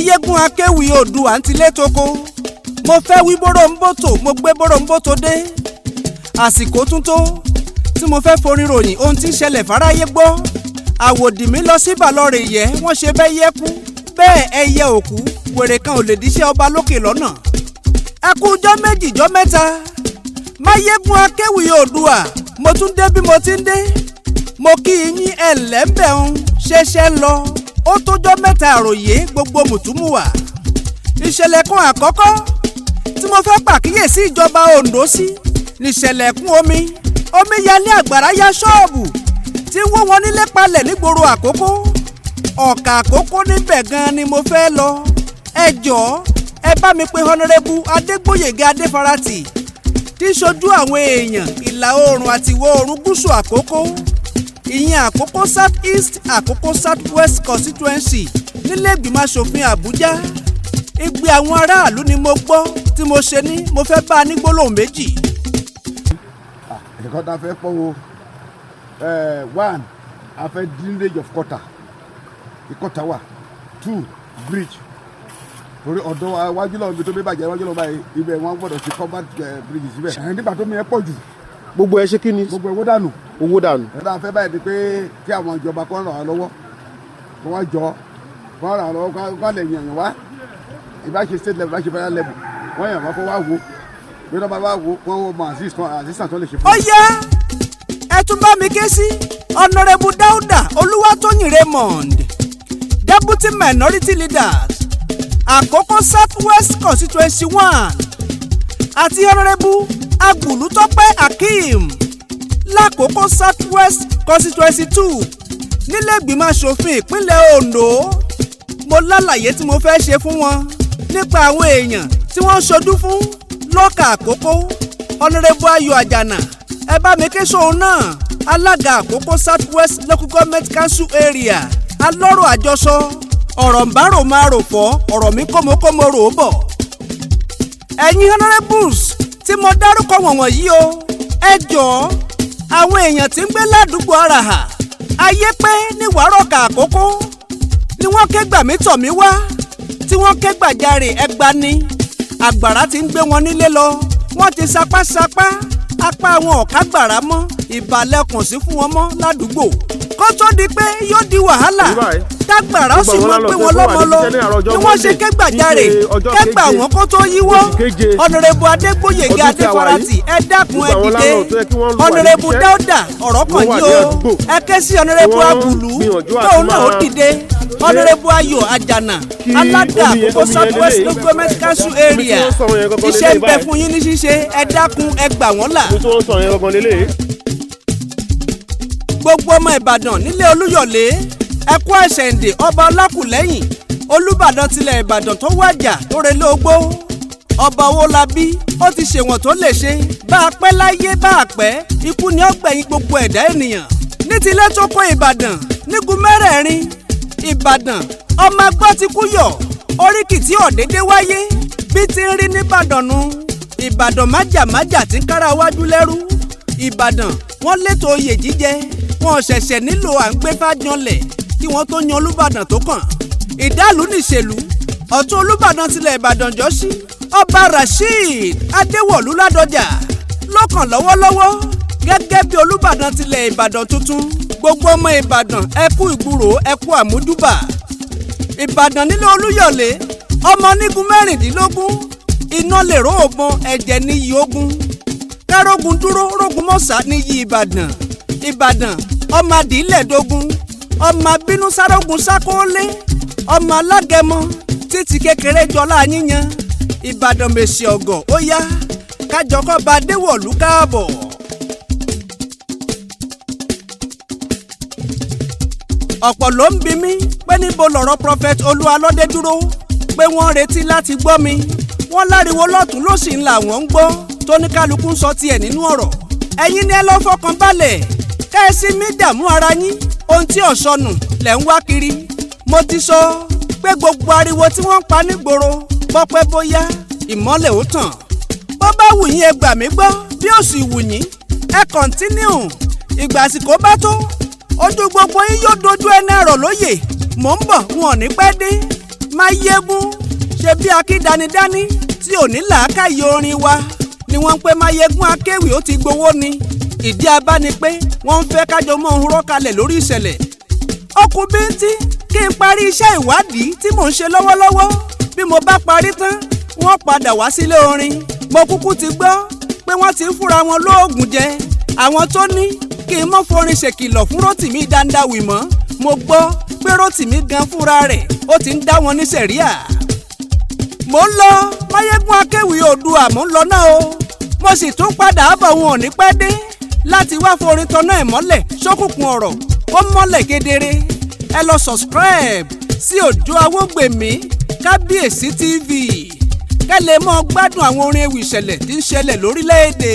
Máyégún akéwì Oòduà ń tilé toko. Mo fẹ́ wí bóròǹbòtò, mo gbé bóròǹbòtò dé. Àsìkò tún tó tí mo fẹ́ forin ròyìn ohun tí ń ṣẹlẹ̀ fáráyé gbọ́. Àwòdì mi lọ sí Ìbàlọ́rẹ̀ yẹ wọ́n ṣe bẹ́ẹ̀ yẹ kú bẹ́ẹ̀ ẹyẹ òkú wèrè kan ò lè díṣẹ́ ọba lókè lọ́nà. Ẹ kú jọ́ méjì jọ́ mẹ́ta. Máyégún akéwì Oòduà, mo tún dé bí mo ti ń dé. Mo kí yín ẹ̀lẹ́ńbẹ̀ún ṣẹṣẹ́ ń lọ. Ó tójọ́ mẹ́ta àròyé gbogbo mùtúmùwà. Ìṣẹ̀lẹ̀ kan àkọ́kọ́ tí mo fẹ́ pàkíyèsí ìjọba Ondo sí níṣẹ̀lẹ̀ kún omi. Omi yalé àgbàrá ya ṣọ́ọ̀bù tí wó wọn nílé palẹ̀ nígboro Àkókó. Ọ̀kà Àkókó níbẹ̀ gan ni mo fẹ́ lọ. Ẹ jọ̀ọ́, ẹ bá mi pe Honourable Adégbóyèga Adéfaratì tí ń ṣojú àwọn èèyàn ìlà oòrùn àti ìwọ̀ oòrùn gúúsù Àkókó, ìyẹn Àkókó South East, Àkókó South West constituency, nílé ìgbìmọ̀ asòfin Àbújá. Igbe àwọn aráàlú ni mo gbọ́ tí mo ṣe ní mo fẹ́ bá a ní gbólóhùn méjì. Ẹ̀kọ́ tá a fẹ́ pọ̀ o. One, a fẹ́ drainage of gutter, ìkọ́ta wà. Two, bridge, torí ọ̀dọ́ wájú lọ́wọ́ ibi tó bí bàjẹ́ wájú lọ́wọ́ báyìí, ibẹ̀ wọ́n gbọ́dọ̀ ṣe covered bridge síbẹ̀. Ẹ̀hìn nígbà tó mi ẹ pọ̀ jù. Gbogbo ẹ ṣe kí ni? Gbogbo ẹ̀ wó dànù. Owó dànù. Ẹ̀ka tá a fẹ́ báyìí ni pé kí àwọn ìjọba kó ràn wá lọ́wọ́, kó wá jọ kó ràn wá lọ́wọ́, kó lè yàn wá, ìbá ṣe state level, ìbá ṣe federal level, wọ́n yàn wá kó wá wo bí wọ́n bá wá wo, wọ́n wọ́n mọ assistance tó lè ṣe fún Ó yá, ẹ tún bá mi ké sí Honourable Dáúdà Olúwatóyìn Raymond, deputy minority leaders, Àkókó South West constituency one, àti Honourable Agbùlútọ́pẹ́ Akeem lákòókò South West constituency two nílé ìgbìmọ̀ asòfin ìpínlẹ̀ Ondo. Mo lálàyé tí mo fẹ́ ṣe fún wọn nípa àwọn èèyàn tí wọ́n ń ṣojú fún lọ́kà Àkókó. Honourable Ayọ̀ Àjànà, ẹ bá mi ké sóun náà, alága Àkókó South West Local Government Council area. Alọ́rọ̀ àjọsọ ọ̀rọ̀ ń bá rò máa rò fọ́ ọ̀rọ̀ mi kọ́mọkọ́mọ rò ó bọ̀. Ẹ̀yin honourables tí mo dárúkọ wọ̀nyí o, ẹ jọ̀ọ́, àwọn èèyàn tí ń gbé ládùúgbò Àràhà ayé pé ní Wàrọ̀kà Àkókó ni wọ́n ké gbàmí tọ̀ mí wá, tí wọ́n ké gbàjarè ẹgbani àgbàrá tí ń gbé wọn nílé lọ. Wọ́n ti sapásapá, apá wọn ò kágbàrá mọ́, ìbàlẹ̀ kàn sí fún wọn mọ́ ládùúgbò, kó tó di pé yóò di wàhálà tágbàrá ó sì mọ gbé wọn lọ́mọ lọ ni wọ́n ṣe ké gbàjarè kẹ́gbà wọn kó tó yíwọ́. Honourable Adégbóyèga Adéfaratì, ẹ dákun, ẹ dìde. Honourable Dáúdà, ọ̀rọ̀ kàn yín o. Ẹ ké sí Honourable Agùlú tóun náà ó dìde. Honourable Ayọ̀ Àjànà, alága Àkókó South West Local Government Council area, iṣẹ́ ń bẹ fún yín ní ṣíṣe. Ẹ dákun, ẹ gbà wọ́n là. Gbogbo ọmọ Ìbàdàn nílé Olúyọ̀lé, ẹ kú àṣẹ̀ǹdè ọba Ọlákùlẹ́yìn, Olúbàdàn tilẹ̀ Ìbàdàn tó wàjà tó relé ogbó. Ọba Owólabí ó ti ṣèwọ̀n tó lè ṣe. Bá a pẹ́ láyé, bá a pẹ́, ikú ni ó gbẹ̀yìn gbogbo ẹ̀dá ènìyàn. Ní tilé tó kó Ìbàdàn nígun mẹ́rẹ̀ẹ̀rin Ìbàdàn, ọmọ agbọ́ ti kú yọ̀ oríkì tí ọ̀dẹ́dẹ́ wáyé bí ti ń rí nìbàdàn nu. Ìbàdàn májàmájà tí ń kára wájú lẹ́rú. Ìbàdàn wọ́n létò oyè jíjẹ, wọn ṣẹ̀ṣẹ̀ nílò à ń gbé fájọlẹ̀ kí wọ́n tó yan Olúbàdàn tó kàn. Ìdálù nìṣèlú. Ọ̀tún Olúbàdàn tilẹ̀ Ìbàdàn jọ́sí, Ọba Rasheed Adéwọ̀lú Ládọjà lọ́kàn lọ́wọ́lọ́wọ́ gẹ́gẹ́ bí Olúbàdàn tilẹ̀ Ìbàdàn tuntun. Gbogbo ọmọ Ìbàdàn, ẹ kú ìgbúrò, ẹ kú àmújúbà. Ìbàdàn nílé Olúyọ̀lé, ọmọ onígun 16, iná lè ró ògbọ́n ẹ̀jẹ̀ níyì ogun kárógun dúró rógun mọ́sá níyì Ìbàdàn. Ìbàdàn ọmọ adìlẹ̀dógún, ọmọ abínú sárógun sákóólé, ọmọ alágẹmọ títí kékeré jọlá yíyan. Ìbàdàn mèsì ọ̀gọ̀, ó yá, kájọkọ́ bá Déwọ̀lú káàbọ̀. Ọ̀pọ̀ ló ń bi mí pé níbo lọ̀rọ̀ Prophet Olúalọ́dé dúró, pé wọ́n retí láti gbọ́ mi. Wọ́n láriwo lọ́tún ló sì ń là wọ́n ń gbọ́ tóníkálukú ń sọ tiẹ̀ nínú ọ̀rọ̀. Ẹ̀yin ni ẹ lọ́ fọkàn balẹ̀ kẹ́sì mi dààmú ara yín. Ohun tí ọ̀sọ́nù lẹ̀ ń wá kiri. Mo ti sọ pé gbogbo ariwo tí wọ́n ń pa nígboro, bọ́pẹ́ bóyá ìmọ́lẹ̀ ó tàn. Bó bá wù yín, ẹ gbà mí gbọ́. Bí ó sì wù yín, ẹ continue. Ìgbà àsìkò bá tó, ojú gbogbo yín yóò dojú ẹni àrọ̀ lóye. Mò ń bọ̀, wọn ò ní pẹ́ dé. Máyégún ṣe bí akídanidání tí ò ní làákàyè orin wa ni wọ́n ń pè Máyégún Akéwì, ó ti gbowó ni. Ìdí abá ni pé wọ́n ń fẹ́ kájọ mọ́ ohun rọ́kalẹ̀ lórí ìṣẹ̀lẹ̀. Ó kù bíntín kí n parí iṣẹ́ ìwádìí tí mò ń ṣe lọ́wọ́lọ́wọ́. Bí mo bá parí tán, wọ́n padà wá sílé orin. Mo kúkú ti gbọ́ pé wọ́n ti ń fúnra wọn lóògùn jẹ. Àwọn tó ní kí n mọ́ forin ṣèkìlọ̀ fún Rotimi Dandawi mọ́, mo gbọ́ pé Rotimi gan fúnra rẹ̀ ó ti ń dá wọn ní sẹ̀ríà. Mò ń lọ, Máyégún Akéwì Oòduà, mò ń lọ náà o. Mo sì tún padà bọ̀, wọn ò ní pẹ́ dé láti wá forin tọ́nà ẹ̀ mọ́lẹ̀ ṣókùnkùn ọ̀rọ̀ kó mọ́lẹ̀ kedere. Ẹ lọ subscribe sí Òjó Awógbèmí Kábíyèsí TV kẹ́ lè mọ́ gbádùn àwọn orin ewì ìṣẹ̀lẹ̀ tí ń ṣẹlẹ̀ lórílẹ̀‐èdè.